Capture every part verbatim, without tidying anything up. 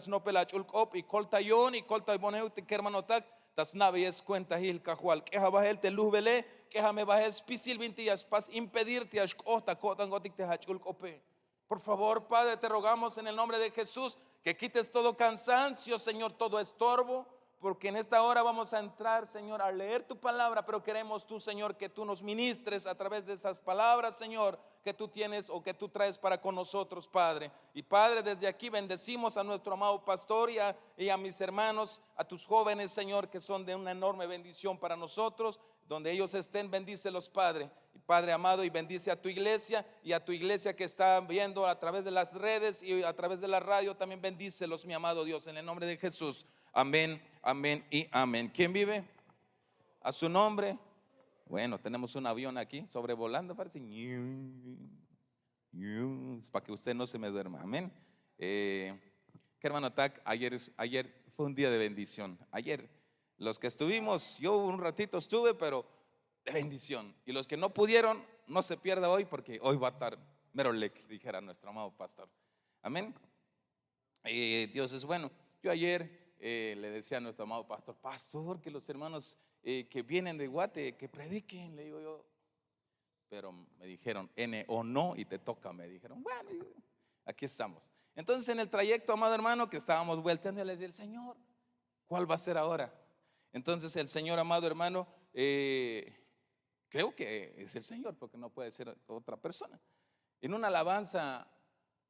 snopel ach'ul k'op y koltayon y koltabonew te kermanotak, ta sna'beyel skuentahil kajwal k'eja bahel te lujbele, k'eja me bahel spisil binti ya spas impedir te ya xk'oht ta ko'tankotik te ach'ul k'ope. Por favor, Padre, te rogamos en el nombre de Jesús que quites todo cansancio, Señor, todo estorbo, porque en esta hora vamos a entrar, Señor, a leer tu palabra, pero queremos tú, Señor, que tú nos ministres a través de esas palabras, Señor, que tú tienes o que tú traes para con nosotros, Padre. Y Padre, desde aquí bendecimos a nuestro amado pastor y a, y a mis hermanos, a tus jóvenes, Señor, que son de una enorme bendición para nosotros. Donde ellos estén, bendícelos, Padre. Y Padre amado, y bendice a tu iglesia y a tu iglesia que está viendo a través de las redes y a través de la radio, también bendícelos, mi amado Dios, en el nombre de Jesús. Amén, amén y amén. ¿Quién vive? A su nombre. Bueno, tenemos un avión aquí sobrevolando, parece. Para que usted no se me duerma. Amén. Eh, qué hermano Tac, ayer, ayer fue un día de bendición. Ayer, los que estuvimos, yo un ratito estuve, pero de bendición. Y los que no pudieron, no se pierda hoy, porque hoy va a estar mero lec, dijera nuestro amado pastor. Amén. Eh, Dios es bueno. Yo ayer eh, le decía a nuestro amado pastor, pastor, que los hermanos eh, que vienen de Guate, que prediquen, le digo yo, pero me dijeron, N o no, y te toca, me dijeron. Bueno, y aquí estamos. Entonces, en el trayecto, amado hermano, que estábamos vuelteando, yo le decía, el Señor, ¿cuál va a ser ahora? Entonces, el Señor, amado hermano, eh, creo que es el Señor, porque no puede ser otra persona. En una alabanza,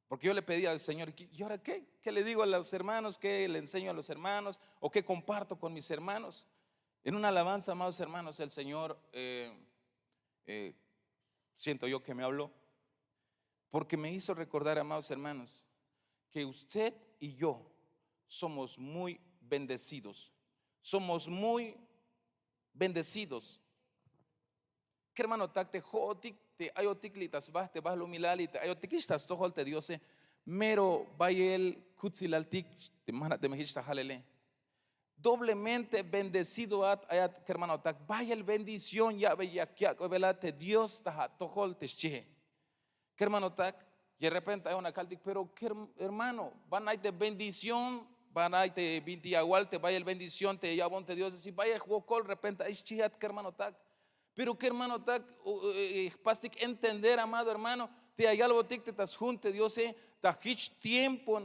porque yo le pedí al Señor, ¿y ahora qué? ¿Qué le digo a los hermanos? ¿Qué le enseño a los hermanos? ¿O qué comparto con mis hermanos? En una alabanza, amados hermanos, el Señor, eh, eh, siento yo que me habló, porque me hizo recordar, amados hermanos, que usted y yo somos muy bendecidos. Somos muy bendecidos. Kermanotak, te jo'otik te ayotik li' ta sba te balumilal y te ayotikix ta stojol te Diose, mero bayel kutsilaltik te ma jna' teme jich ta jalele. Doblemente bendecidoat ayat, kermanotak, bayel bendición ya'be yak yak'bebelat te Dios ta atojol te xchie. Kermanotak, y de repente ay jun la kaltik, pero hermano, ban ay te bendición, ban ay te binti ya awal te bayel bendición te ya ya'bon te Diose, si bayel jwokol, de repente ay xchiat, kermanotak. Pero kermanotak, jpastik entender, amado hermano, te ya yalbotik te ta sjun te Diose, ta jich tiempo,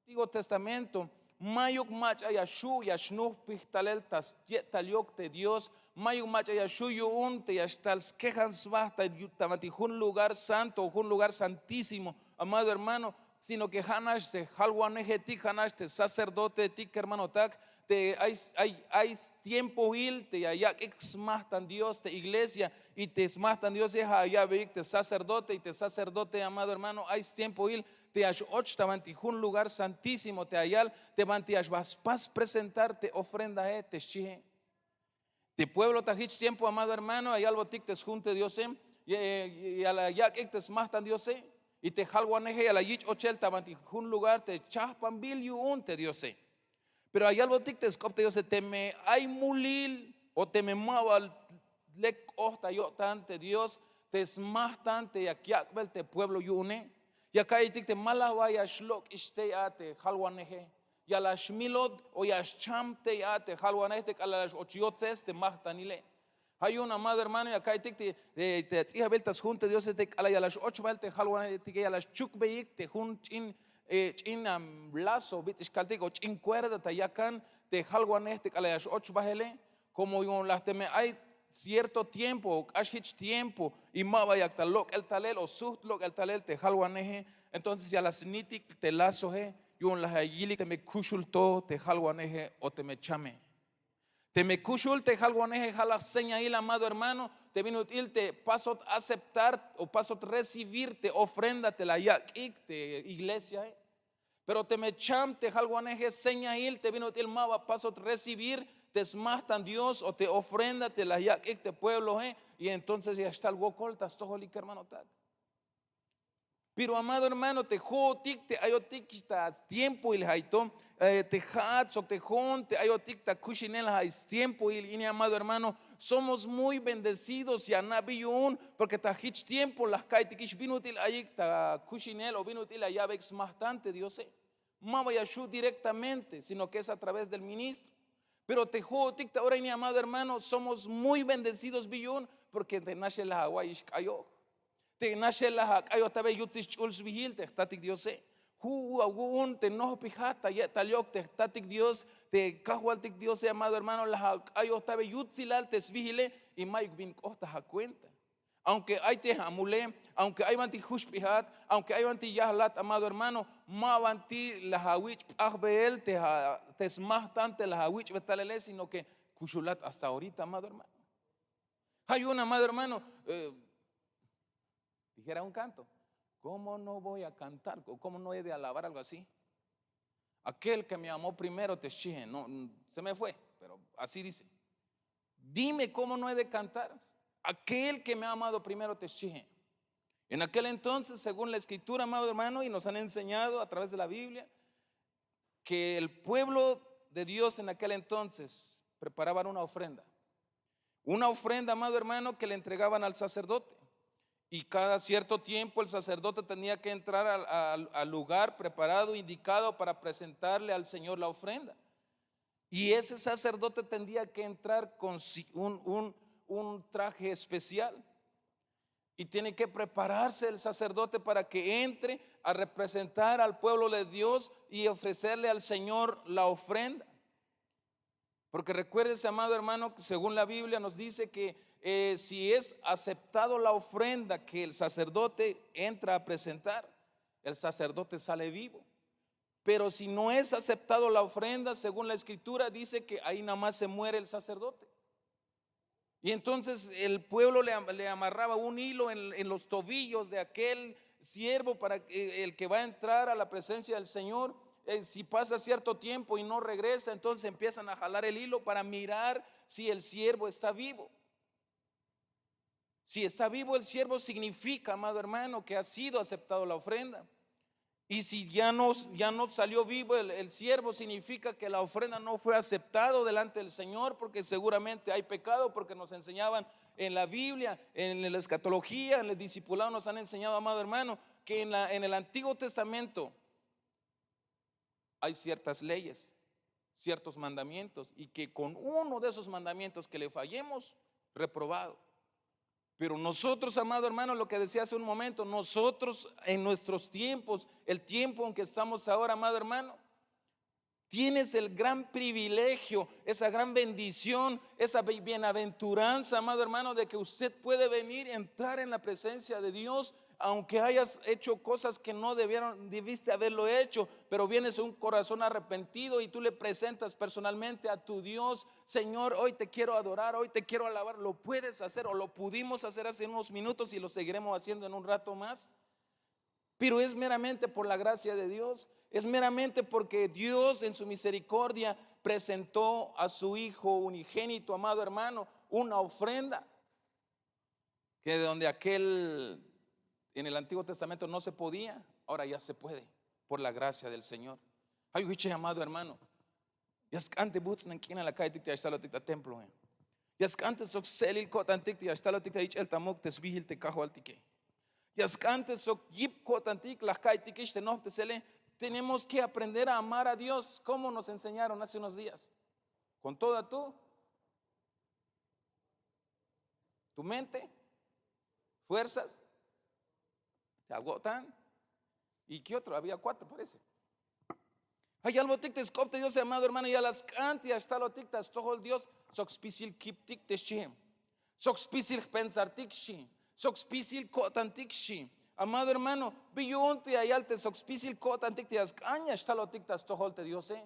Antiguo Testamento, mayuk mach'a ya xju' ya xnujpij talel ta ye'tal yok te Dios, mayuk mach'a ya xju' yu'un te ya xtal skejan sba ta banti jun lugar santo o jun lugar santísimo, amado hermano, sino que ja' nax te jalwanejetik, ja' nax te sacerdotetik, kermanotak, te ay, ay, ay tiempoil te ya yak'ik smajtan Dios te iglesia, y te smajtan Diose ja' ya ya'beyik te sacerdote, y te sacerdote, amado hermano, ay stiempoil te ya x-och ta banti jun lugar santísimo, te ya yal te banti ya xba spas presentar te ofrendae te xchie. Te pueblo ta jich tiempo, amado hermano, ya yalbotik te sjun te Diose, ya la yak'ik te smajtan Diose, y te jalwaneje ya la yich' ochel ta banti jun lugar te chajpanbil yu'un te Diose. Pero ya yalbotik te sk'op te Diose, teme ay mulil o teme ma ba lek k'ot ta yo'tan te Dios, te smajtan te yak yak'bel te pueblo yu'une, ya ka'iytik te ma la ba ya xlok'ix tey a te jalwaneje, ya la xmilot o ya xcham tey a te jalwanej te k'alal la x-och yotzes te majtanile. Ja' yu'un, amado hermano, ya ka'iytik te, te, te ts'ijabil ta sjun te Diose, te k'alal ya la x-och bael te jalwanejetike, ya la xchukbeyik te jun ch'in, eh, ch'in lazo, bit'il xkaltik, o ch'in cuerda ta yakan te jalwanej te k'alal ya x-och baele. Como yu'un laj teme ay cierto tiempo o k'ax jich tiempo y ma ba yak ta lok'el talel o sujt lok'el talel te jalwaneje, entonces ya la snitik te lazoe, yu'un laj ya yilik teme kuxul to te jalwaneje o teme chame. Teme kuxul te jalwaneje, ja' la señail, amado hermano, te bin ut'il te pasot aceptar o pasot recibir te ofrenda te la yak'ik te iglesiae. Pero teme cham te jalwaneje, señail te bin ut'il ma ba pasot recibir te smajtan Dios o te ofrenda te la yak'ik te puebloe, y entonces ya xtal wokol ta stojolik, kermanotak. Pero, amado hermano, te jo'otik te ayotik ta stiempoil ja' ay to, eh, te ja'at sok te jo'on te ayotik ta kuxinel ja' ay stiempoil ini, amado hermano, somos muy bendecidos, ya anabi yu'un, porque ta jich tiempo la ka'iytikix bin ut'il ayik ta kuxinel o bin ut'il la ya'beyik smajtan te Diose. Ma ba ya xu' direktamente, sino ke es a través del ministro. Pero te ho'otik ta ora ini, amado hermano, somos muy bendecidos biyu'un, porke te naxel la awa'iy ix k'ayoj. Te naxel la ak'ayojtabe yutsil sch'ul sbihil te jtatik diose. Hu awu'un te nojpijat ta ye'tal yok te jtatik dios, te kajwaltik diose, amado hermano, la ak'ayojtabe yutsilal te sbihile. Y mayuk bin k'oht ta akuenta. Aunke ay te amule, aunke ay banti juxp'ijat, aunke ay banti yajlat, amado hermano, ma banti la awich' p'ajbeel te smajtan te la awich'be talele, sino ke kuxulat hasta ahorita, amado hermano. Ay un, amado hermano, dijera un canto: cómo no voy a cantar, cómo no he de alabar, algo así. Aquel que me amó primero te xchihe. No, se me fue, pero así dice: dime cómo no he de cantar, aquel que me ha amado primero te xchihe. En aquel entonces, según la escritura, amado hermano, y nos han enseñado a través de la Biblia, que el pueblo de Dios en aquel entonces preparaban una ofrenda. Una ofrenda, amado hermano, que le entregaban al sacerdote. Y cada cierto tiempo el sacerdote tenía que entrar al, al- al lugar preparado, indicado para presentarle al Señor la ofrenda. Y ese sacerdote tendría que entrar con si- un, un- un traje especial. Y tiene que prepararse el sacerdote para que entre a representar al pueblo de Dios y ofrecerle al Señor la ofrenda. Porque recuérdese, amado hermano, que según la Biblia nos dice que eh, si es aceptado la ofrenda que el sacerdote entra a presentar, el sacerdote sale vivo. Pero si no es aceptado la ofrenda, según la escritura, dice que ahí nada más se muere el sacerdote. Y entonces el pueblo le, am- le amarraba un hilo en, en los tobillos de aquel siervo para que- el que va a entrar a la presencia del Señor. Eh, si pasa cierto tiempo y no regresa, entonces empiezan a jalar el hilo para mirar si el siervo está vivo. Si está vivo el siervo, significa, amado hermano, que ha sido aceptado la ofrenda. Y si ya no, ya no salió vivo el, el siervo, significa que la ofrenda no fue aceptado delante del Señor, porque seguramente hay pecado, porque nos enseñaban en la Biblia, en la escatología, en el discipulado nos han enseñado, amado hermano, que en, la- en el Antiguo Testamento hay ciertas leyes, ciertos mandamientos, y que con uno de esos mandamientos que le fallemos, reprobado. Pero nosotros, amado hermano, lo que decía hace un momento, nosotros en nuestros tiempos, el tiempo en que estamos ahora, amado hermano, tienes el gran privilegio, esa gran bendición, esa be- bienaventuranza, amado hermano, de que usted puede venir, entrar en la presencia de Dios, aunque hayas hecho cosas que no debieron, debiste haberlo hecho, pero vienes de un corazón arrepentido y tú le presentas personalmente a tu Dios: Señor, hoy te quiero adorar, hoy te quiero alabar. Lo puedes hacer, o lo pudimos hacer hace unos minutos y lo seguiremos haciendo en un rato más. Pero es meramente por la gracia de Dios, es meramente porque Dios en su misericordia presentó a su Hijo unigénito, amado hermano, una ofrenda que de donde aquel en el Antiguo Testamento no se podía, ahora ya se puede, por la gracia del Señor. Ay, huiche, amado hermano, ya sk'an te buts'nan k'inal la ka'iytik te ya xtalotik ta temploe. Ya sk'an te sok stse'elil ko'tantik te ya xtalotik ta yich'el ta muk' te sbihil te Kajwaltike. Ya sk'an te sok yip ko'tantik la ka'iytikix te nojptesele. Tenemos que aprender a amar a Dios como nos enseñaron hace unos días. Con toda tu tu mente, fuerzas, te awo'tan. ¿Y qué otro? Había cuatro, parece. Ay yalbotik te sk'op te Diose, amado hermano, ya la sk'an te ya xtalotik ta stojol Dios sok spisil kiptik te xchihe. Sok spisil jpensartik xchi. Sok spisil ko'tantik xchi. Amado hermano, bi yu'un te ya yal te sok spisil ko'tantik te ya sk'an ya xtalotik ta stojol te Diose.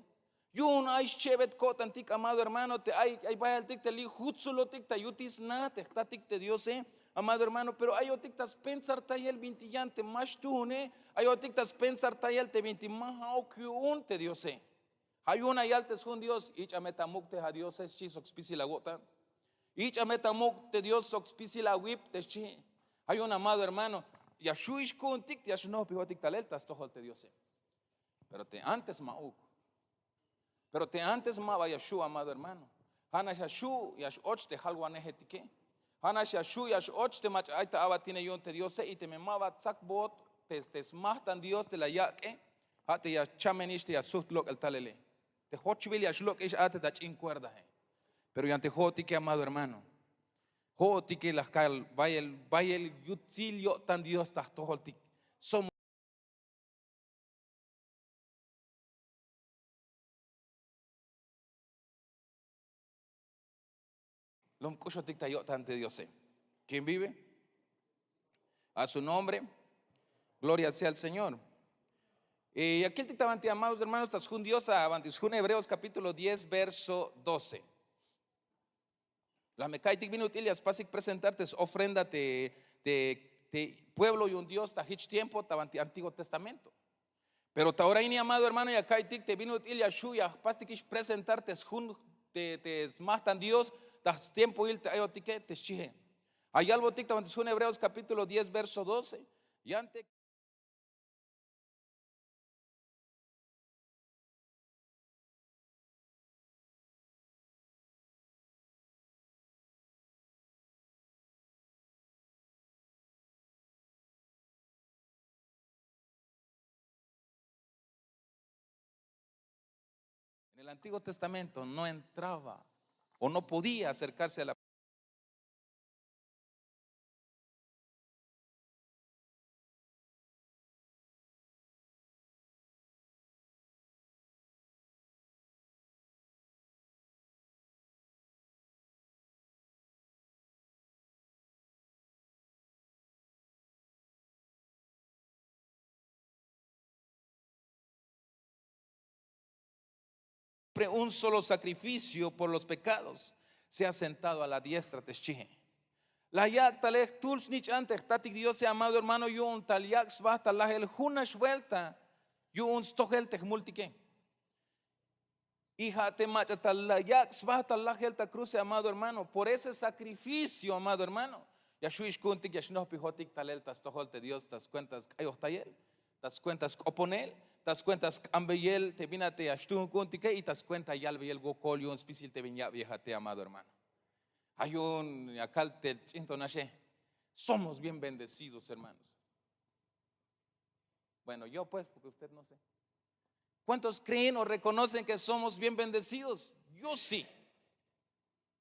Yu'un ay xchebet ko'tantik, amado hermano, te ay ay bayaltik te li' jutsulotik ta yutil sna te jtatik te Diose, amado hermano. Pero ayotik ta spensartayel binti yan te ma xtuune. Ayotik ta spensartayel te binti ma ja'uk yu'un te Diose. Ja' yu'un ya yal te sjun Dios: ich'a me ta muk' te adiose, xchi sok spisil awo'tan. Ich'a me ta muk' te Dios sok spisil awip, te xchi. Ja' yu'un, amado hermano, ya xju'ix ku'untik te ya xnojpijotik talel ta stojol te Diose. Pero te antes ma'uk. Pero te antes ma ba ya xju', amado hermano. Ja' nax ya xju' ya x-och te jalwanejetike. Ja' nax ya xju' ya x-och te mach'a ay ta a'batine yu'un te Diose, y teme ma ba tsakbot te smajtan Dios te la yak'e. A te ya chamenix te ya sujt lok'el talele, te jochbil ya xlok'ix a te ta ch'in cuerdae. Pero yan te jo'otike, amado hermano, jo'otike la jkal bayel, bayel yutsil yo'tan Dios ta jtojoltik. Somos lom k'uxotik ta yo'tan te Diose. ¿Quién vive? A su nombre. Gloria sea al Señor. Eh, ya kiltik ta banti, amados hermanos, ta sjun Dios, ta banti sjun Hebreos capítulo diez, verso doce. La me ka'iytik bin ut'il ya spasik presentar te s-ofrenda te, te, te pueblo yu'un Dios ta jich tiempo ta banti Antiguo Testamento. Pero ta ora ini, amado hermano, ya ka'iytik te bin ut'il ya xju' ya jpastikix presentar te sjun, te, te smajtan Dios ta stiempoil te ayotike, te xchie. Ya yalbotik ta banti sjun Hebreos capítulo diez, verso doce. Yan te En el Antiguo Testamento no entraba o no podía acercarse a la Siempre un solo sacrificio por los pecados, se ha sentado a la diestra, te xchie. La yak' talel jtul snich'an te jtatik Diose, amado hermano, yu'un tal yak' sba ta lajel junax vuelta yu'un stojel te jmultike. Y ja' te mach'a tal yak' sba ta lajel ta cruce, amado hermano, por ese sacrificio, amado hermano, ya xju'ix ku'untik ya xnojpijotik talel ta stojol te Dios ta skuenta sk'ayojtayel, ta skuenta sk'oponel, ta skuenta sk'ambeyel te bin a te ya xtuun ku'untike, y ta skuenta yalbeyel wokol yu'un spisil te bin ya'beyejate, amado hermano. Ay yu'un ya kal te ts'in to naxe: somos bien bendecidos, hermanos. Bueno, yo pues, porque usted no sé. ¿Cuántos creen o reconocen que somos bien bendecidos? Yo sí.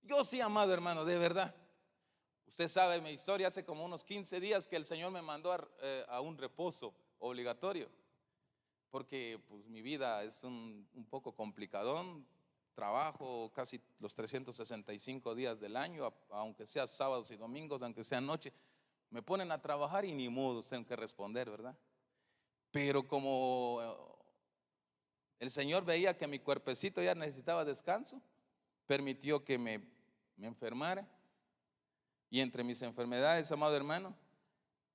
Yo sí, amado hermano, de verdad. Usted sabe mi historia, hace como unos quince días que el Señor me mandó a, eh, a un reposo obligatorio, porque, pues, mi vida es un, un poco complicadón. Trabajo casi los trescientos sesenta y cinco días del año, a-, aunque sea sábados y domingos, aunque sea noche, me ponen a trabajar y ni modo, tengo que responder, ¿verdad? Pero como, eh, el Señor veía que mi cuerpecito ya necesitaba descanso, permitió que me, me enfermara. Y entre mis enfermedades, amado hermano,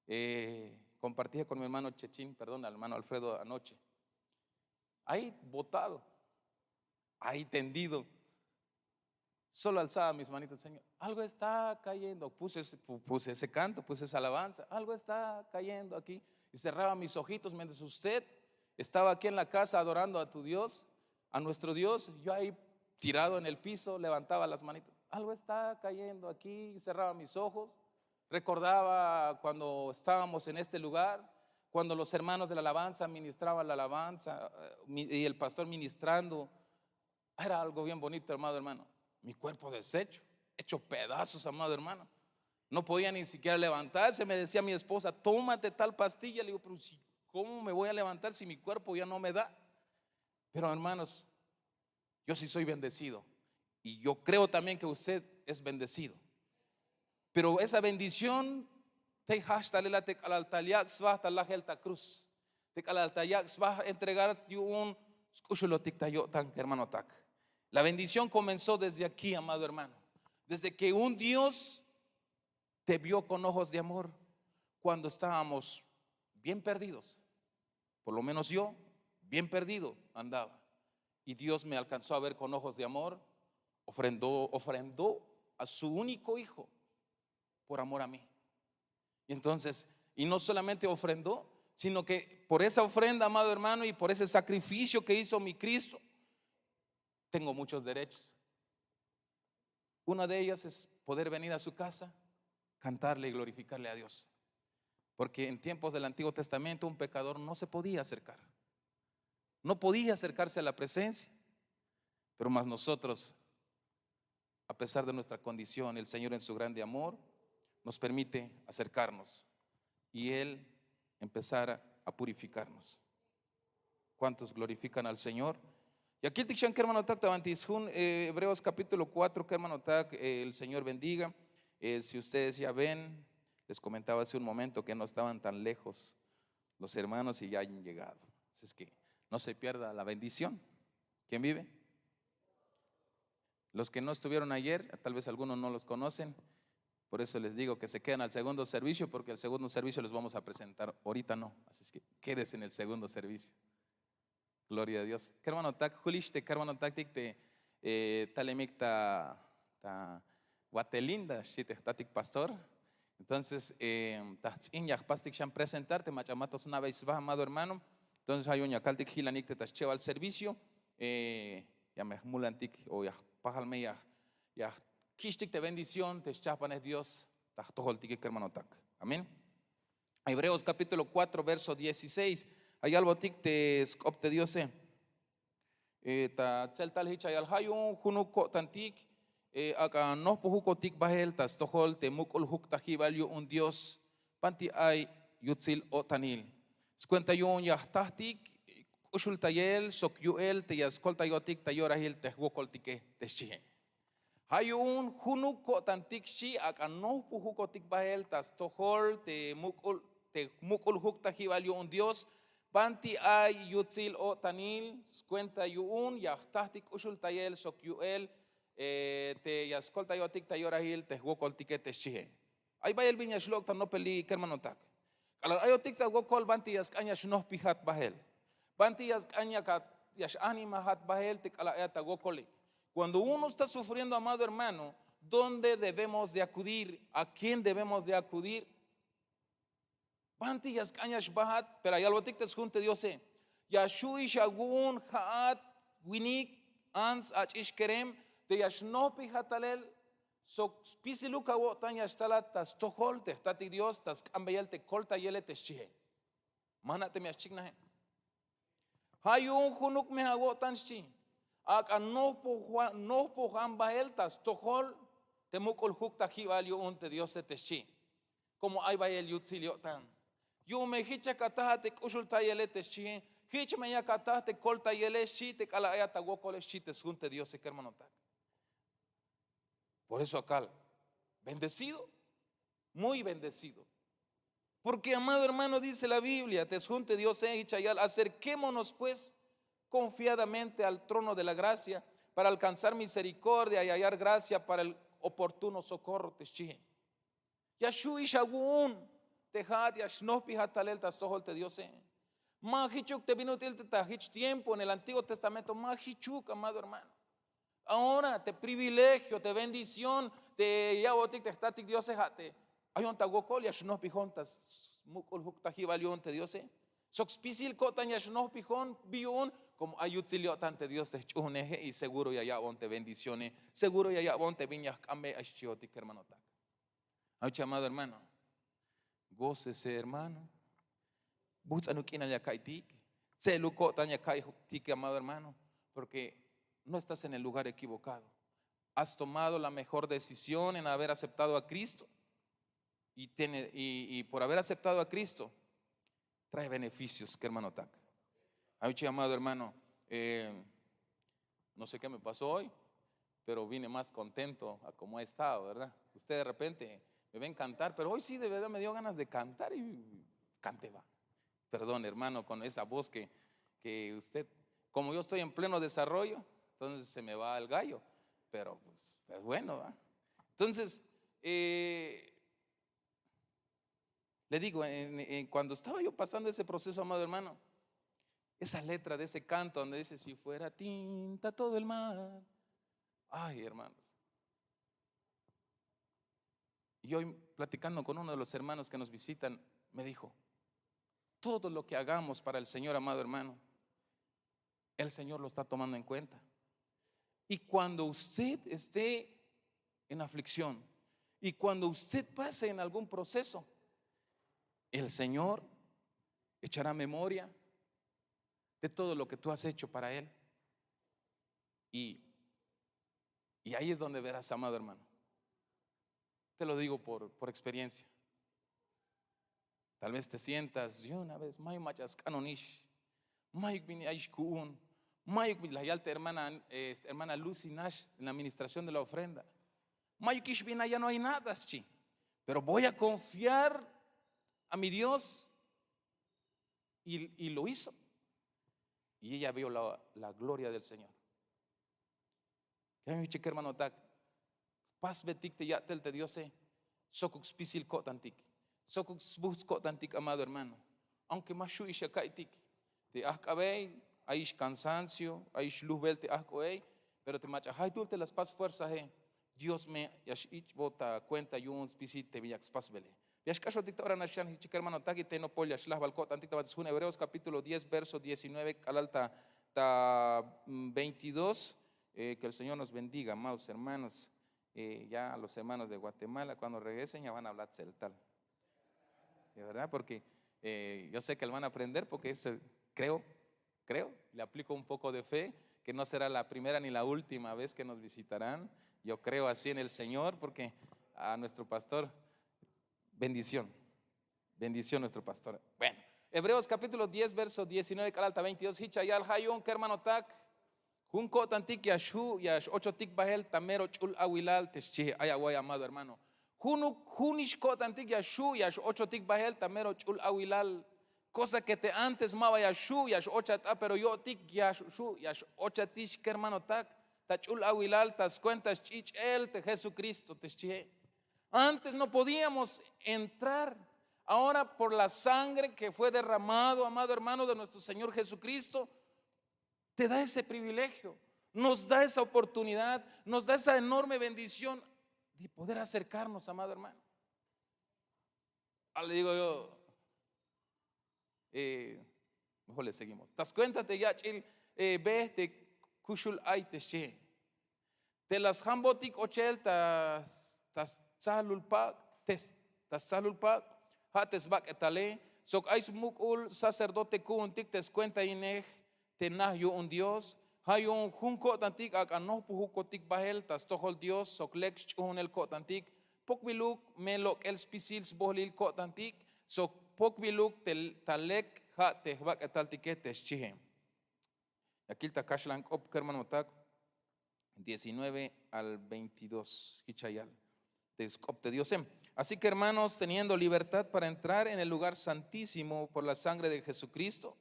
eh, compartía con mi hermano Chechín, perdón, al hermano Alfredo anoche. Ahí botado, ahí tendido. Solo alzaba mis manitas: "Señor, algo está cayendo". Puse ese, pu-, puse ese canto, puse esa alabanza: "Algo está cayendo aquí". Y cerraba mis ojitos mientras usted estaba aquí en la casa adorando a tu Dios, a nuestro Dios. Yo ahí tirado en el piso, levantaba las manitas: "Algo está cayendo aquí". Y cerraba mis ojos. Recordaba cuando estábamos en este lugar, cuando los hermanos de la alabanza ministraban la alabanza, eh, mi-, y el pastor ministrando. Era algo bien bonito, amado hermano. Mi cuerpo deshecho, hecho pedazos, amado hermano. No podía ni siquiera levantarse. Me decía mi esposa: "Tómate tal pastilla". Le digo: "Pero si, ¿cómo me voy a levantar si mi cuerpo ya no me da?". Pero, hermanos, yo sí soy bendecido. Y yo creo también que usted es bendecido. Pero esa bendición te jajch talel a te k'alal tal yak' sba ta lajel ta cruz, te k'alal tal yak' sba entregar yu'un sk'uxulotik ta yo'tan kermanotak. La bendición comenzó desde aquí, amado hermano. Desde que un Dios te vio con ojos de amor cuando estábamos bien perdidos. Por lo menos yo, bien perdido andaba. Y Dios me alcanzó a ver con ojos de amor, ofrendó, ofrendó a su único hijo por amor a mí. Y entonces, y no solamente ofrendó, sino que por esa ofrenda, amado hermano, y por ese sacrificio que hizo mi Cristo, tengo muchos derechos. Una de ellas es poder venir a su casa, cantarle y glorificarle a Dios. Porque en tiempos del Antiguo Testamento un pecador no se podía acercar. No podía acercarse a la presencia. Pero más nosotros, a pesar de nuestra condición, el Señor en su grande amor nos permite acercarnos y Él empezar a purificarnos. ¿Cuántos glorifican al Señor? Y aquí el tikshan, kermanotak, ta banti sjun, eh, Hebreos capítulo cuatro, kermanotak, eh, el Señor bendiga. Eh, si ustedes ya ven, les comentaba hace un momento que no estaban tan lejos los hermanos y ya han llegado. Así es que no se pierda la bendición. ¿Quién vive? Los que no estuvieron ayer, tal vez algunos no los conocen, por eso les digo que se quedan al segundo servicio, porque el segundo servicio les vamos a presentar. Ahorita no, así es que quédese en el segundo servicio. Gloria a Dios. Kermanotak, julix te kermanotaktik te, eh, talemik ta, ta Guatelinda, xchi te jtatik pastor. Entonces, eh, ta jts'in ya jpastik xan presentar te mach'a mato sna'bey sba, amado hermano. Entonces, ja' yu'un ya kaltik jilanik te ta schebal servicio, eh, ya me jmulantik o ya jpajal me ya, ya jkich'tik te bendición te schahpanej Dios ta jtojoltike, kermanotak. Amén. Hebreos capítulo cuatro, verso dieciséis. Ya yalbotik te sk'op te Diose. Eh, ta tseltal jich ya yal: ja' yu'un junuk ko'tantik, eh, ak'a nojpojukotik bael ta stojol te muk'ul juktajibal yu'un Dios, banti ay yutsil o'tanil. Skuenta yu'un ya jtajtik k'uxultayel sok yu'el te ya skoltayotik ta yorahil te jwokoltike, te xchihe. Ja' yu'un junuk ko'tantik, xchi, ak'a nojpojukotik bael ta stojol te muk'ul, te muk'ul juktajibal yu'un Dios, banti ay yutsil o'tanil, skuenta yu'un ya jtajtik k'uxultayel sok yu'el, eh, te ya skoltayotik ta yorahil te jwokoltike, te xchihe. Ay bayel bin ya xlok' ta nopel li', kermanotak. K'alal ayotik ta wokol, banti ya sk'an ya xnojpijat bael, banti ya sk'an ya ka-, ya x-animajat bael te k'alal ayat ta wokole. Cuando uno está sufriendo, amado hermano, ¿dónde debemos de acudir? ¿A quién debemos de acudir? Banti ya sk'an ya xbajat. Pero ya yalbotik te sjun te Diose: ya xju'ix awu'un ja'at winik ants ach'ix kerem, te ya xnojpijat talel sok spisiluk awo'tan ya xtalat ta stojol te jtatik Dios ta sk'anbeyel te koltayele, te xchihe. Ma jna' teme ya xchiknaje. Ja' yu'un junuk me awo'tan, xchi, ak'a nojpoja-, nojpojan bael ta stojol te muk'ul juktajibal yu'un te Diose, te xchi. Como ay bayel yutsil yo'tan. Yu'un me jich yak ataj te k'uxultayele, te xchihe. Jich me yak ataj te koltayele, xchi, te k'alal ayat ta wokole, xchi te sjun te Diose, kermanotak. Por eso akal, bendecido, muy bendecido. Porque, amado hermano, dice la Biblia, te sjun te Diose, jich ya yal: acerquémonos pues confiadamente al trono de la gracia para alcanzar misericordia y hallar gracia para el oportuno socorro, te xchihe. Ya xju'ix awu'un te ja'at ya xnojpijat talel ta stojol te Diose. Ma jichuk te bin ut'il te ta jich tiempo en el Antiguo Testamento, ma jichuk, amado hermano. Ahora te privilegio, te bendición te ya ya'botik te jtatik Diose, ja' te ayon ta wokol ya xnojpijon ta smuk'ul juktajibal yu'un te Diose. Sok spisil ko'tan ya xnojpijon. ¿Bi yu'un? Como ay yutsil yo'tan te Dios te jch'uhuneje y seguro ya ya'bon te bendicione, seguro ya ya'bon te bin ya jk'anbe, ay xchihotik, kermanotak. Ay, amado hermano, gócese, hermano. Buts'anuk k'inal ya ka'iytik, tse'eluk ko'tan ya ka'iytik, amado hermano, porque no estás en el lugar equivocado. Has tomado la mejor decisión en haber aceptado a Cristo y tiene, y, y por haber aceptado a Cristo, trae beneficios, kermanotak. Ay, amado hermano, eh, no sé qué me pasó hoy, pero vine más contento a como he estado, ¿verdad? Usted de repente me ven cantar, pero hoy sí de verdad me dio ganas de cantar y canté, va. Perdón, hermano, con esa voz que, que usted, como yo estoy en pleno desarrollo, entonces se me va el gallo, pero pues, es bueno, ¿va? Entonces, eh, le digo, en, en, cuando estaba yo pasando ese proceso, amado hermano, esa letra de ese canto donde dice: "Si fuera tinta todo el mar". Ay, hermanos. Y hoy, platicando con uno de los hermanos que nos visitan, me dijo: "Todo lo que hagamos para el Señor, amado hermano, el Señor lo está tomando en cuenta. Y cuando usted esté en aflicción y cuando usted pase en algún proceso, el Señor echará memoria de todo lo que tú has hecho para él. Y, y ahí es donde verás, amado hermano. Te lo digo por, por experiencia. Tal vez te sientas de una vez, mayuk mach'a sk'anonix, mayuk bin ayix ku'un, mayuk bin, la yal te hermana, este, hermana Lucy Nash en la administración de la ofrenda. Mayuk ix bin, ya no hay nada, xchi. Pero voy a confiar a mi Dios. Y, y lo hizo. Y ella vio la, la gloria del Señor. Kermanotak, jpasbetik te ya'tel te Diose, sokuk spisil ko'tantik, sokuk sbujts' ko'tantik, amado hermano. Aunque ma xju'ix ya ka'iytik, te ajk'abey ayix cansancio, ayix lujbel te ajk'o'ey, pero te mach'a jaytuhl te la spas fuerzae, Dios me ya x'ich'bot ta cuenta yu'un spisil te bin yak spasbele. Ya xk'axotik ta ora nax xan jich kermanotak, y te nopol ya xlajbal ko'tantik ta banti sjun Hebreos capítulo diez verso diecinueve k'alal ta, ta mm, veintidós. Eh, que el Señor nos bendiga, amados hermanos. Eh, ya los hermanos de Guatemala, cuando regresen, ya van a hablar tzeltal. De verdad, porque eh, yo sé que lo van a aprender, porque es, eh, creo, creo, le aplico un poco de fe, que no será la primera ni la última vez que nos visitarán. Yo creo así en el Señor, porque a nuestro pastor, bendición, bendición nuestro pastor. Bueno, Hebreos capítulo diez, verso diecinueve k'alal ta veintidós, jich ya yal: Ja' yu'un kermanotak, jun ko'tantik ya xju' ya x-ochotik bahel ta mero ch'ul awilal te xchie. Ay awa'y, amado hermano. Junuk, junix ko'tantik ya xju' ya x-ochotik bahel ta mero ch'ul awilal. Cosa que te antes ma ba ya xju' ya x-ochat a, pero yo'tik ya xju' ya x-ochatix kermanotak ta ch'ul awilal ta scuenta sch'ich'el te Jesucristo te xchie. Antes no podíamos entrar. Ahora, por la sangre que fue derramado, amado hermano, de nuestro Señor Jesucristo, te da ese privilegio, nos da esa oportunidad, nos da esa enorme bendición de poder acercarnos, amado hermano. Ah, le digo yo, eh, mejor le seguimos. Ta scuenta te yach'il, eh, be te kuxul ay te xchie. Te la sjambotik ochel ta, ta stsahlul pak', te, ta stsahlul pak', ja' te sbak'etale, sok ay smuk'ul sacerdote ku'untik te skuentainej te naj yu'un Dios. Ja' yu'un jun ko'tantik ak'a nojpujukotik bahel ta stojol Dios sok lek sch'uhunel ko'tantik, pokbiluk me lok'el spisil sbohlil ko'tantik, sok pokbiluk te, ta lek ja' te jbak'etaltike te xchie. Ya kil ta kaxlan k'op kermanotak, diecinueve al veintidós, jich ya yal te sk'op te Diose. Así que, hermanos, teniendo libertad para entrar en el lugar santísimo por la sangre de Jesucristo,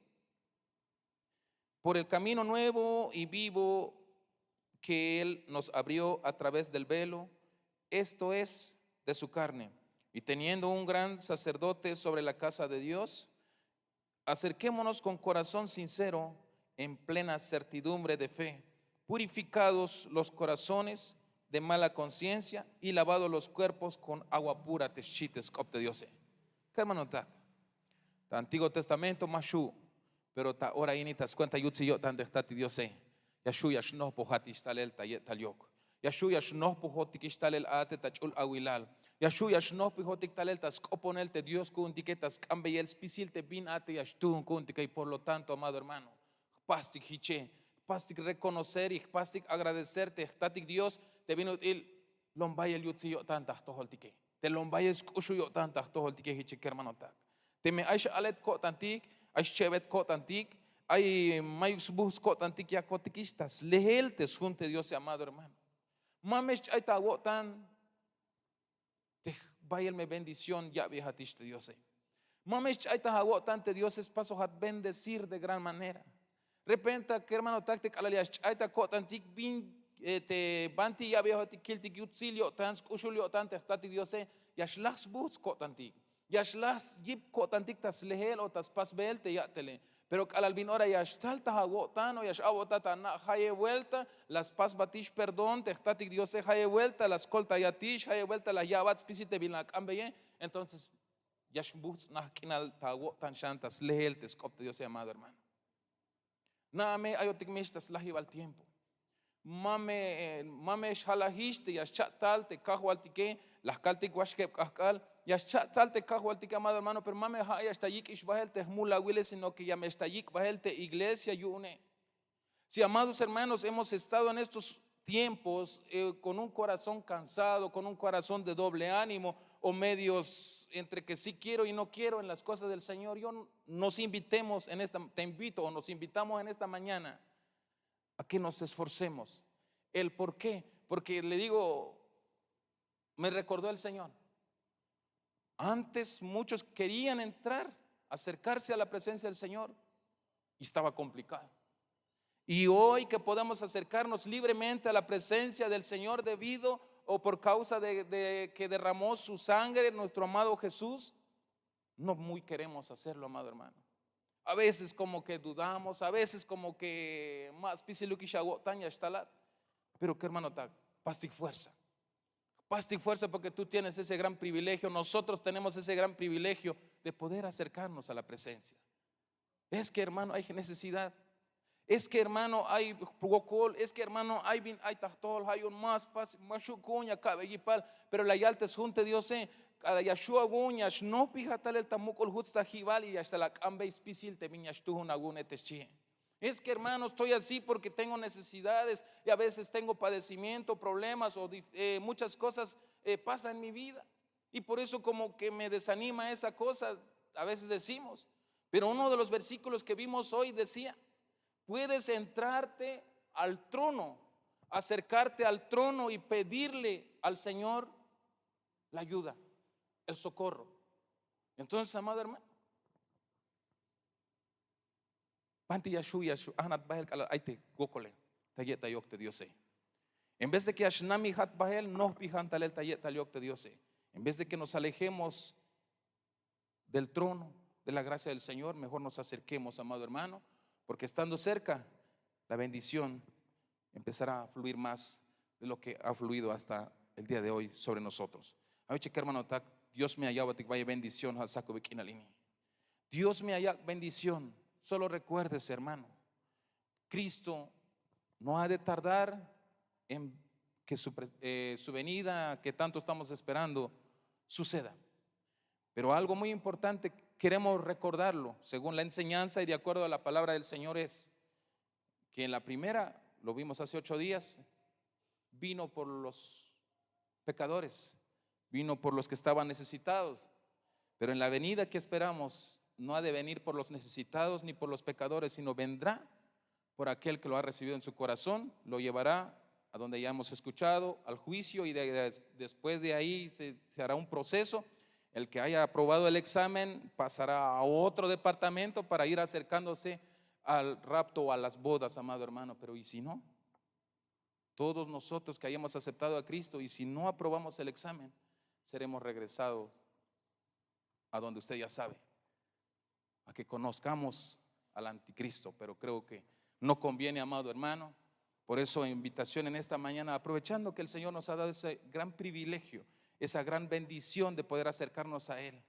por el camino nuevo y vivo que Él nos abrió a través del velo, esto es, de su carne, y teniendo un gran sacerdote sobre la casa de Dios, acerquémonos con corazón sincero, en plena certidumbre de fe, purificados los corazones de mala conciencia y lavados los cuerpos con agua pura, te xchi te sk'op te Diose. Kermanotak, ta Antiguo Testamento ma xju', pero ta ora ini ta skuenta yutsil yo'tan te jtatik Diose, ya xju' ya xnojpojatix talel ta ye'tal yok. Ya xju' ya xnojpojotikix talel a te ta ch'ul awilal. Ya xju' ya xnojpojotik talel ta sk'oponel te Dios ku'untike ta sk'ambeyel spisil te bin a te ya xtuhun ku'untike. Y por lo tanto, amado hermano, jpastik jiche, jpastik reconocer y jpastik agradecer te jtatik Dios te bin ut'il lom bayel yutsil yo'tan ta jtojoltike, te lom bayel sk'uxul yo'tan ta jtojoltike jiche kermanotak. Teme ay x-alet ko'tantik, ay xchebet ko'tantik, ay mayuk sbujts' ko'tantik yakotikix ta slehel te sjun te Diose, amado hermano. Ma me xch'ay ta awo'tan te bayel me bendición ya'bejatix te Diose. Ma me xch'ay ta awo'tan te Diose spasojat bendecir de gran manera. Repente kermanotak, te k'alal ya xch'ay ta ko'tantik bin, eh, te banti ya'bejat kiltik yutsil yo'tan, sk'uxul yo'tan te jtatik Diose, ya xlaj sbujts' ko'tantik, ya xlaj yip ko'tantik ta slehel o ta spasbel te ya'tele. Pero k'alal bin ora ya xtal ta awo'tan o ya x-a'botat ana', jayeb vuelta la spasbatix perdón te jtatik Diose, jayeb vuelta la skoltayatix, jayeb vuelta la ya'bat spisil te bin la ak'anbeye. Entonces ya xbujts' naj k'inal ta awo'tan xan ta slehel te sk'op te Diose, amado hermano. Na'a me ayotik mix ta slajibal tiempo. Ma me, ma me xjalajix te ya xcha'tal te kajwaltike, la jkaltik waxkeb k'ajk'al. Ya xcha'tal te kajwaltik, amado hermano, pero ma me ja' ya xta yik'ix bahel te jmulawile, sino que ya me xta yik' bahel te iglesia yu'une. Si, amados hermanos, hemos estado en estos tiempos eh, con un corazón cansado, con un corazón de doble ánimo, o medios entre que sí quiero y no quiero en las cosas del Señor, yo nos invitemos en esta, te invito o nos invitamos en esta mañana a que nos esforcemos. ¿El por qué? Porque le digo, me recordó el Señor. Antes muchos querían entrar, acercarse a la presencia del Señor, y estaba complicado. Y hoy que podemos acercarnos libremente a la presencia del Señor debido o por causa de, de que derramó su sangre nuestro amado Jesús, no muy queremos hacerlo, amado hermano. A veces como que dudamos, a veces como que más pisilukishagotan ya está la. Pero que, hermano, ta pastik fuerza. Pastik fuerza porque tú tienes ese gran privilegio, nosotros tenemos ese gran privilegio de poder acercarnos a la presencia. Es que, hermano, hay necesidad. Es que, hermano, hay wokol. Es que, hermano, ay bin ay ta jtojol, ay un más pas ma xu' ku'un ya ka'bey yipal. Pero la yal te sjun te Diose, k'alal ya xu' awu'un ya xnojpijat talel ta muk'ul juts ta jibal y ya xtal ak'anbey spisil te bin ya xtujun awu'une, te xchihe. Es que, hermano, estoy así porque tengo necesidades y a veces tengo padecimiento, problemas o dif- eh, muchas cosas eh, pasan en mi vida. Y por eso como que me desanima esa cosa, a veces decimos. Pero uno de los versículos que vimos hoy decía, puedes entrarte al trono, acercarte al trono y pedirle al Señor la ayuda, el socorro. Entonces, amado hermano, banti ya xu' ya xu' ajnat bahel k'alal ay te wokole ta ye'tal yok te Diose. En vez de que ya xnamijat bahel, nojpijan talel ta ye'tal yok te Diose. En vez de que nos alejemos del trono de la gracia del Señor, mejor nos acerquemos, amado hermano, porque estando cerca, la bendición empezará a fluir más de lo que ha fluido hasta el día de hoy sobre nosotros. Awiche, hermano, tak Dios me ayaba tik vaya bendición al saco bequina lini. Dios me haya bendición. Solo recuérdese, hermano, Cristo no ha de tardar en que su, pre- eh, su venida que tanto estamos esperando suceda. Pero algo muy importante, queremos recordarlo, según la enseñanza y de acuerdo a la palabra del Señor, es que en la primera, lo vimos hace ocho días, vino por los pecadores, vino por los que estaban necesitados. Pero en la venida que esperamos, no ha de venir por los necesitados ni por los pecadores, sino vendrá por aquel que lo ha recibido en su corazón, lo llevará a donde ya hemos escuchado, al juicio, y de- de- después de ahí se, se hará un proceso. El que haya aprobado el examen pasará a otro departamento para ir acercándose al rapto o a las bodas, amado hermano. Pero ¿y si no? Todos nosotros que hayamos aceptado a Cristo, y si no aprobamos el examen, seremos regresados a donde usted ya sabe, a que conozcamos al anticristo. Pero creo que no conviene, amado hermano. Por eso, invitación en esta mañana, aprovechando que el Señor nos ha dado ese gran privilegio, esa gran bendición de poder acercarnos a Él,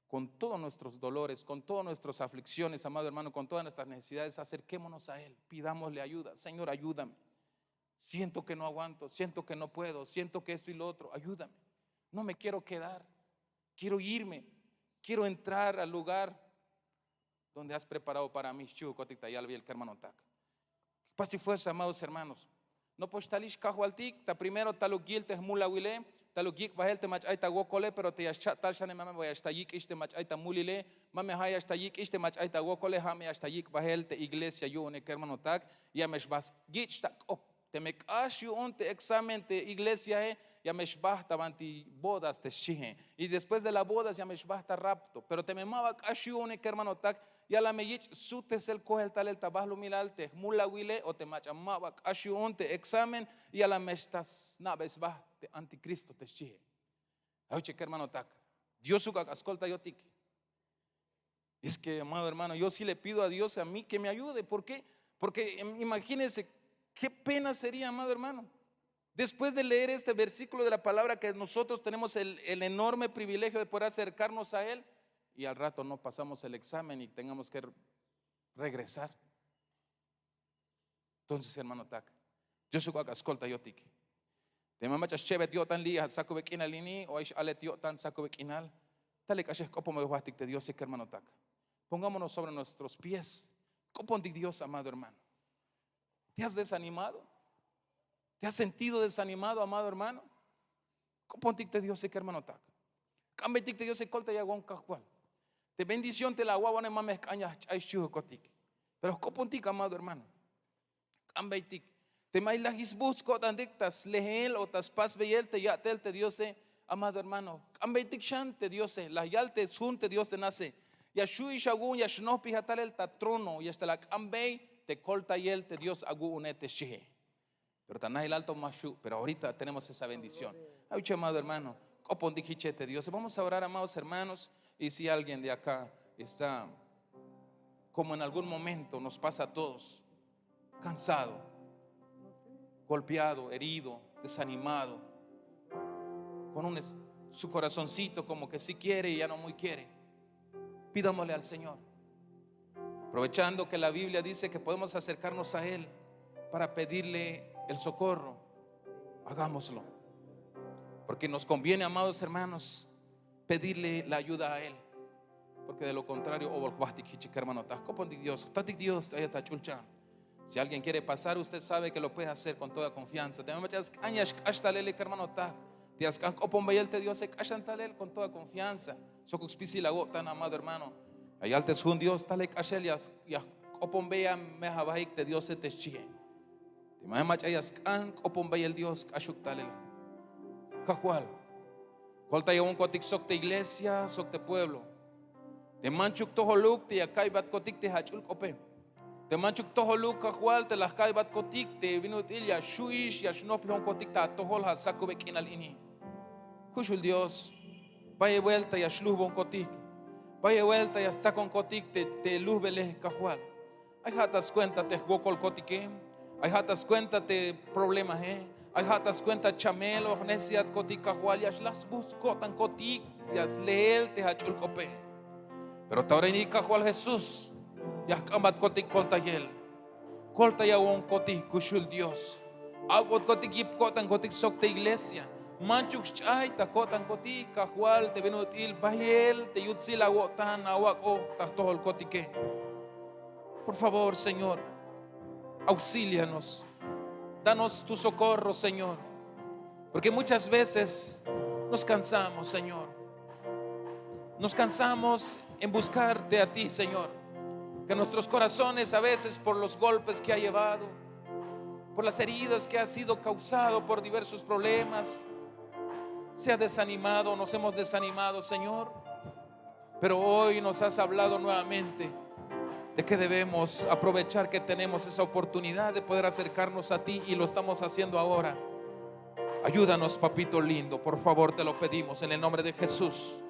con todos nuestros dolores, con todas nuestras aflicciones, amado hermano, con todas nuestras necesidades, acerquémonos a Él, pidámosle ayuda. Señor, ayúdame. Siento que no aguanto, siento que no puedo, siento que esto y lo otro. Ayúdame. No me quiero quedar. Quiero irme. Quiero entrar al lugar donde has preparado para mí. Xchihukotik ta yalbil el kermanotak. Pasi fuerza, amados hermanos. Nopox talix kajwaltik, ta primero taluk yil te jmulawile, taluk yik' bahel te mach'a ay ta wokole, pero te ya xcha'tal xane, ma me ba ya xta yik'ix te mach'a ay ta mulile, ma me ja' ya xta yik'ix te mach'a ay ta wokole, ja' me ya xta yik' bahel te iglesia yu'une, kermanotak. Ya me xba yich' ta k'op. Teme k'ax yu'un te examen te iglesiae, ya me xbajt ta banti bodas te xchihe. Y después de la bodas ya me xbajt ta rapto. Pero teme ma ba k'ax yu'une, kermanotak, ya la me yich' sutesel koel talel ta balumilal te jmulawile o te mach'a ma ba k'ax yu'un te examen, ya la me xta sna'be sba te anticristo te xchihe. Awiche, kermanotak, Diosuke ak'a skoltayotik. Es que, amado hermano, yo sí le pido a Dios a mí que me ayude. ¿Por qué? Porque em, imagínense qué pena sería, amado hermano. Después de leer este versículo de la palabra, que nosotros tenemos el, el enorme privilegio de poder acercarnos a Él, y al rato no pasamos el examen y tengamos que re- regresar. Entonces, hermanotak, Diosuke ak'a skoltayotik. Teme mach'a xchebet yo'tan li' a sakube k'inal ini o ay x'alet yo'tan sakube k'inal, talel k'ax ya jk'oponbey jbahtik te Diose, kermanotak. Pongámonos sobre nuestros pies. K'opontik Dios, amado hermano. ¿Te has desanimado? ¿Te has sentido desanimado, amado hermano? K'opontik te Diose, kermanotak. K'ambeytik te Diose, koltayawon Kajwal. Te bendición te la awa'bone ma me jk'an ya jch'ay xchihukotik. Pero k'opontik, amado hermano. K'ambeytik. Teme ay laj sbujts' ko'tantik ta slehel o ta spasbeyel te ya'tel te Diose, amado hermano, k'ambeytik xan te Diose. La yal te sjun te Dios te nace: Ya xhu'ix awu'un, ya xnojpija talel ta trono, ya xtal ak'ambey te koltayel te Dios awu'une, te xchihe. Pero ta nahil alto ma xhu', pero ahorita tenemos esa bendición. Ay, amado hermano, k'opontik jiche te Diose. Vamos a orar, amados hermanos, y si alguien de acá está, como en algún momento nos pasa a todos, cansado, golpeado, herido, desanimado, con un es-, su corazoncito como que sí quiere y ya no muy quiere, pidámosle al Señor. Aprovechando que la Biblia dice que podemos acercarnos a Él para pedirle el socorro, hagámoslo. Porque nos conviene, amados hermanos, pedirle la ayuda a Él. Porque de lo contrario, o volvahtik jichik, hermano, ta jk'opontik Dios, jtatik Dios, ay ta ch'ulchan. Si alguien quiere pasar, usted sabe que lo puede hacer con toda confianza. Teme mach'a ya sk'an ya xk'ax talele, kermanotak, te ya sk'an jk'oponbeyel te Diose, k'axan talel con toda confianza. Sokuk spisil awo'tan, amado hermano. Ya yal te sjun Dios: Talel k'axel ya, ya jk'oponbey a mejabahik te Diose, te xchihe. Teme mach'a ya sk'an jk'oponbeyel Dios, k'axuk talel. Kajwal, koltayawonkotik sok te iglesia, sok te pueblo. Te manchuk tojoluk te ya ka'iybatkotik te jach'ul k'ope. Te manchuk tojoluk, Kajwal, te la jka'iybatkotik te bin ut'il ya xhu'ix, ya xnojpijonkotik ta atojol ja' sakube k'inal ini. Kuxul Dios, bayel buelta ya xlujbonkotik, bayel buelta ya stsakonkotik te, te lujbele, Kajwal. Ay ja' ta skuenta te jwokolkotike, ay ja' ta skuenta te problemae, ay ja' ta skuenta chamel o jnecesidadkotik, Kajwal, ya xlaj sbujts' ko'tankotik ya slehel te jach'ul k'ope. Pero ta ora ini, Kajwal Jesús, ya jk'ambatkotik koltayel. Koltayawonkotik, kuxul Dios. Awotkotik yip ko'tankotik sok te iglesia. Manchuk xch'ay ta ko'tankotik, Kajwal, te bin ut'il bayel te yutsil awo'tan awak'oj ta jtojolkotike. Por favor, Señor, auxílianos. Danos tu socorro, Señor. Porque muchas veces nos cansamos, Señor. Nos cansamos en buscarte a ti, Señor. Que nuestros corazones a veces por los golpes que ha llevado, por las heridas que ha sido causado por diversos problemas, se ha desanimado, nos hemos desanimado, Señor. Pero hoy nos has hablado nuevamente de que debemos aprovechar que tenemos esa oportunidad de poder acercarnos a ti, y lo estamos haciendo ahora. Ayúdanos, papito lindo, por favor, te lo pedimos en el nombre de Jesús.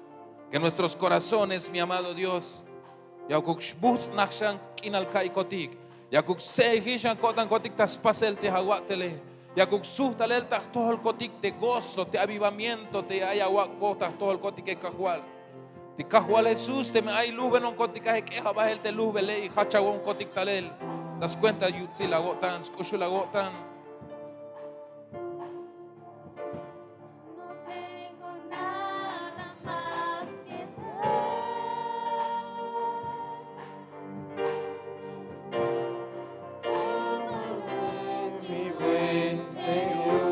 Que nuestros corazones, mi amado Dios, yakuk xbujts' najxan k'inal ka'iykotik, yakuk stse'ejix xan ko'tankotik ta spasel te awa'tele, yakuk sujt' talel ta jtojolkotik te gozo, te avivamiento te ay awak'oj ta jtojolkotike, Kajwal. Te Kajwal Jesús, teme ay lujbenonkotik, ay jk'ejabahel te lujbele y jachawonkotik talel ta skuenta yutsil awo'tan, sk'uxul awo'tan. No tengo nada más que dar. Tómame, mi buen Señor.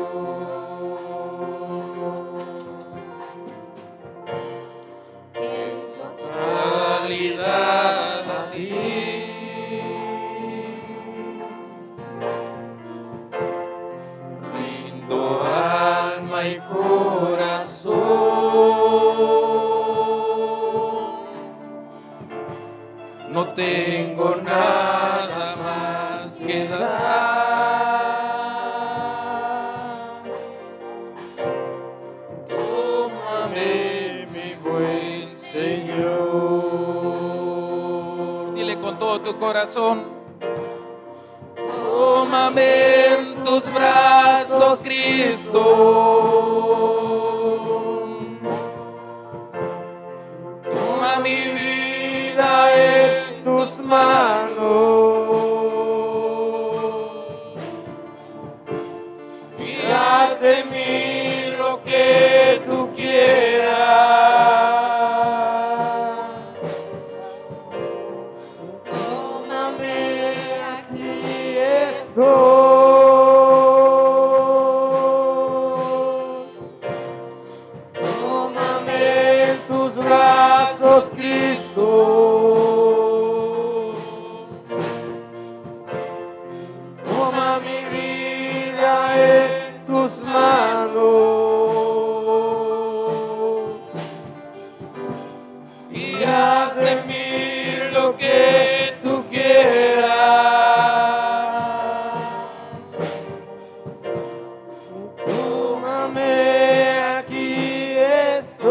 En totalidad a ti rindo alma y corazón. No tengo nada más que dar. Tómame, mi buen Señor. Dile con todo tu corazón: Tómame en tus brazos, Cristo. Toma mi vida en tus manos. Y haz de mí lo que tú quieras. Tómame, aquí estoy. Tómame en tus brazos, Cristo. Toma mi vida en tus manos y haz de mí lo que tú quieras. Tómame, aquí estoy.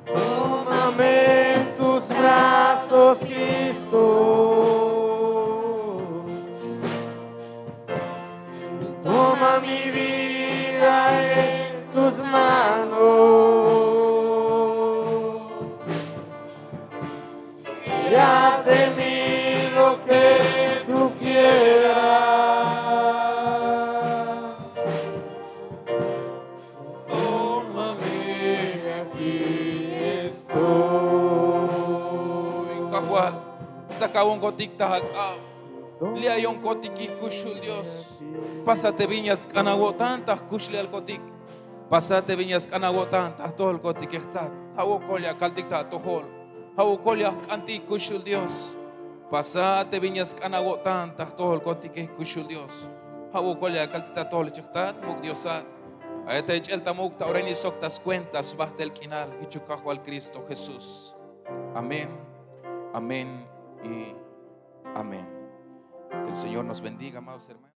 Tómame en tus brazos, Cristo. Toma mi vida en tus manos y haz de mí lo que tú quieras. Tómame, aquí estoy. Kajwal, tsakawonkotik ta ak'ab. Li'ayonkotik jkuxul Dios. Pasa te bin ya sk'an awo'tan ta jkuxlejalkotik. Pasa te bin ya sk'an awo'tan ta jtojolkotik, jtat. Ja' wokol ya kaltik ta atojol. Ja' wokol ya jk'antik jkuxul Dios. Pasa te bin ya sk'an awo'tan ta jtojolkotik jkuxul Dios. Ja' wokol ya kaltik ta atojol, jtat muk' Diosat. Ay ta ich'el ta muk' ta orainil sok ta skuenta sbajt'el k'inal, jichuk Kajwal Cristo Jesús. Amén. Amén y amén. Que el Señor nos bendiga, amados hermanos.